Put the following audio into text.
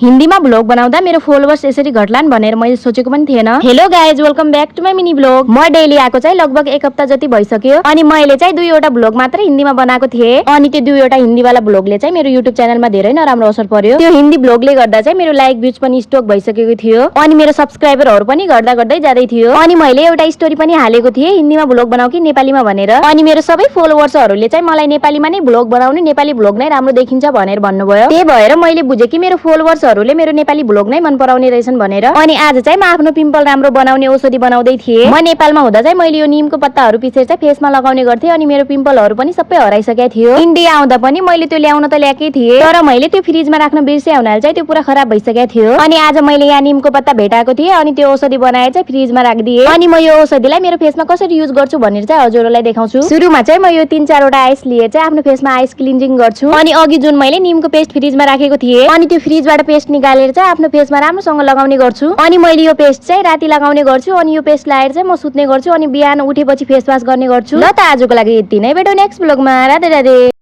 हिन्दीमा ब्लग बनाउँदा मेरो फलोवर्स यसरी घट्लान् भनेर मैले सोचेको पनि थिएन। Hello guys, welcome back to my mini blog. म डेली आएको चाहिँ लगभग एक हप्ता जति भइसक्यो अनि मैले चाहिँ 2वटा ब्लग मात्र हिन्दीमा बनाएको थिएँ अनि त्यो 2वटा हिन्दीवाला ब्लगले चाहिँ मेरो युट्युब च्यानलमा धेरै नराम्रो असर पर्यो। त्यो हिन्दी ब्लगले गर्दा चाहिँ मेरो लाइक भ्युज पनि स्टक भइसकेको थियो अनि मेरो सब्स्क्राइबरहरू पनि घट्दा घट्दै जाँदै थियो। अनि मैले एउटा स्टोरी पनि हालेको थिएँ हिन्दीमा ब्लग बनाऊ कि नेपालीमा भनेर। अनि मेरो सबै फलोवर्सहरूले चाहिँ मलाई नेपालीमा नै ब्लग बनाउनु, नेपाली ब्लग नै राम्रो देखिन्छ भनेर भन्नुभयो। त्यही भएर मैले बुझेँ कि मेरो फलोवर्सहरूले मेरो नेपाली ब्लग नै मन पराउने रहेछन् भनेर। अनि आज चाहिँ म आफ्नो पिम्पल राम्रो बनाउने औषधि बनाउँदै थिएँ। म नेपालमा हुँदा चाहिँ मैले यो नीमको पत्ताहरू पिसेर चाहिँ फेसमा लगाउने गर्थेँ अनि मेरो पिम्पलहरू पनि सबै हराइसकेको थियो। इन्डिया आउँदा पनि मैले त्यो ल्याउन त ल्याएकै थिएँ तर मैले त्यो फ्रिजमा राख्न बिर्से हुनाले चाहिँ त्यो पुरा खराब भइसकेको थियो। अनि आज मैले यहाँ नीमको पत्ता भेटाएको थिएँ अनि त्यो औषधि बनाएर चाहिँ फ्रिजमा राखिदिएँ। अनि म यो औषधिलाई मेरो फेसमा कसरी युज गर्छु भनेर चाहिँ हजुरहरूलाई देखाउँछु। सुरुमा चाहिँ म यो 3-4वटा आइस लिएर चाहिँ आफ्नो फेसमा आइस क्लिन्जिङ गर्छु। अनि अघि जुन मैले नीमको पेस्ट फ्रिजमा राखेको थिएँ अनि त्यो फ्रिजबाट पेस्ट निकालेर चाहिँ आफ्नो फेसमा राम्रोसँग लगाउने गर्छु। अनि मैले यो पेस्ट चाहिँ राति लगाउने गर्छु अनि यो पेस्ट लगाएर चाहिँ म सुत्ने गर्छु अनि बिहान उठेपछि फेस वास गर्ने गर्छु। ल त आजको लागि यति नै, भेटौँ नेक्स्ट ब्लगमा। राधे राधे।